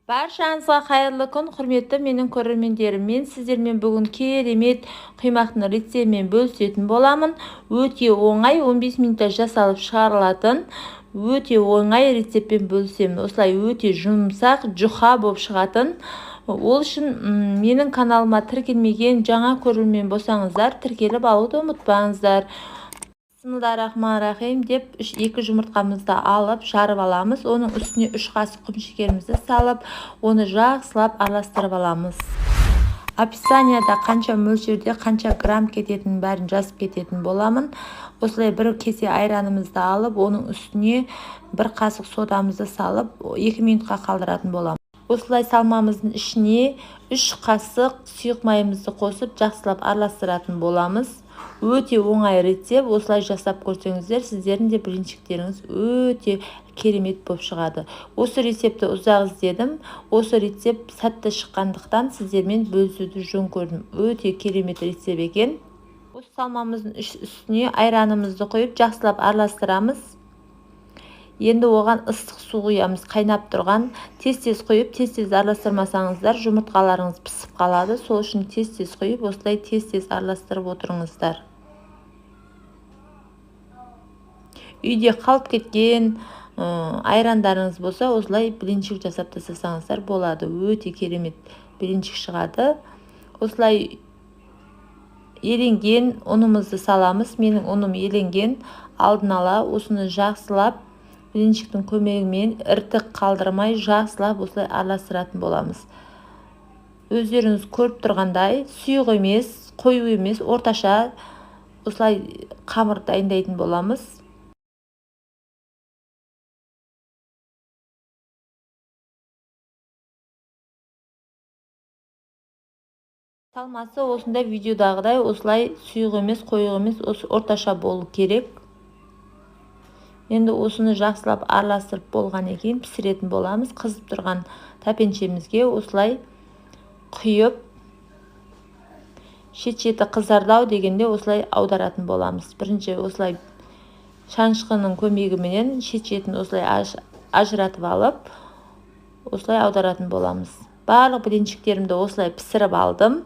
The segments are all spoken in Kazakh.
Баршаңызға қайырлы күн, құрметті менің көрермендерім. Мен сіздермен бүгін керемет құймақтың рецептімен бөлісетін боламын. Өте оңай, 15 минутта жасалып шығарылатын өте оңай рецептпен бөлісемін. Осылай өте жұмсақ, жұқа болып шығатын. Ол үшін менің каналыма тіркелмеген жаңа көрермен болсаңыздар, тіркеліп алуды ұмытпаңыздар. Бисмиллахиррахманиррахим деп 2 жұмыртқамызды алып, жарып аламыз. Оның үстіне 3 қасық құм шекерімізді салып, оны жақсылап араластырып аламыз. Описанияда қанша мөлшерде, қанша грамм кететінін бәрін жазып кететін боламын. Осылай бір кесе айранымызды алып, оның үстіне 1 қасық содамызды салып, 2 минутқа қалдыратын боламын. Осылай салмамыздың ішіне 3 қасық сұйық майымызды қосып, жақсылап араластыратын боламыз. Өте оңай рецепт, осылай жасап көрсеңіздер, сіздердің де блинчиктеріңіз өте керемет болып шығады. Осы рецептті ұзақ іздедім. Осы рецепт сәтті шыққандықтан сіздермен бөлісуді жөн көрдім. Өте керемет рецепт екен. Осы салмамыздың үстіне айранымызды құйып, жақсылап араластырамыз. Енді оған ыстық су құямыз, қайнап тұрған. Тез-тез құйып, тез-тез араластырмасаңыздар, жұмыртқаларыңыз пісіп қалады. Сол үшін тез-тез құйып, осылай тез-тез араластырып отырыңыздар. Үйде қалып кеткен айрандарыңыз болса, осылай блинчик жасап тастасаңыздар болады. Өте керемет блинчик шығады. Осылай еленген ұнымызды саламыз. Менің ұным еленген. Алдын ала осыны жақсылап блинчиктің көмегімен іртік қалдырмай жақсылап осылай араластыратын боламыз. Өздеріңіз көріп тұрғандай, сұйық емес, қою емес, орташа осылай қамыр дайындайтын боламыз. Салмасы осындай видеодағыдай осылай сұйық емес, қою емес, осы орташа болу керек. Енді осыны жақсылап араластырып болғаннан кейін пісіретін боламыз. Қызып тұрған тәпеншемізге осылай құйып, шет-шеті қызардау дегенде осылай аударатын боламыз. Бірінші осылай шанышқының көмегіменен шет-шетін осылай ажыратып алып, осылай аударатын боламыз. Барлық блинчиктерімді осылай пісіріп алдым.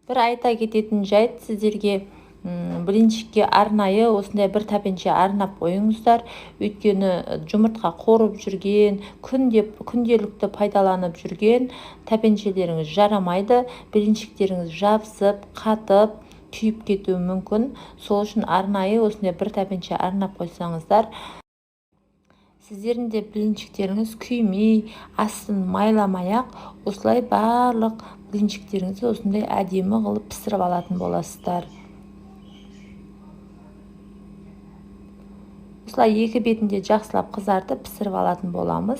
Бір айта кететін жайт, сіздерге блинчикке арнайы осындай бір тәпенше арнап қойыңыздар. Өйткені жұмыртқа қорып жүрген, күнделікті пайдаланып жүрген тәпеншелеріңіз жарамайды. Блинчиктеріңіз жабысып, қатып, күйіп кетуі мүмкін. Сол үшін арнайы осындай бір тәпенше арнап қойсаңыздар, сіздердің де блинчиктеріңіз күймей, астын майламай-ақ осылай барлық блинчиктеріңізді осындай әдемі қылып пісіріп алатын боласыздар. Осылай екі бетінде жақсылап қызартып пісіріп алатын боламыз.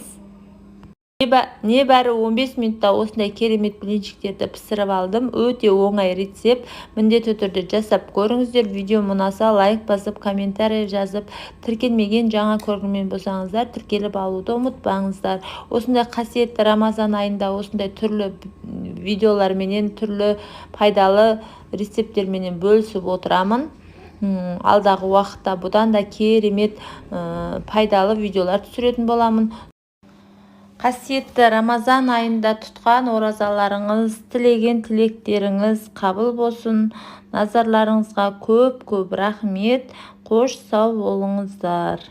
Небәрі 15 минутта осындай керемет блинчиктерді пісіріп алдым. Өте оңай рецепт. Міндетті түрде жасап көріңіздер. Видео ұнаса лайк басып, комментарий жазып, тіркелмеген жаңа көрермен болсаңыздар, тіркеліп алуды ұмытпаңыздар. Осындай қасиетті Рамазан айында осындай түрлі видеоларменен, түрлі пайдалы рецепттерменен бөлісіп отырамын. Алдағы уақытта бұдан да керемет пайдалы видеолар түсіретін боламын. Қасиетті Рамазан айында тұтқан оразаларыңыз, тілеген тілектеріңіз қабыл болсын. Назарларыңызға көп-көп рахмет. Қош сау болыңыздар.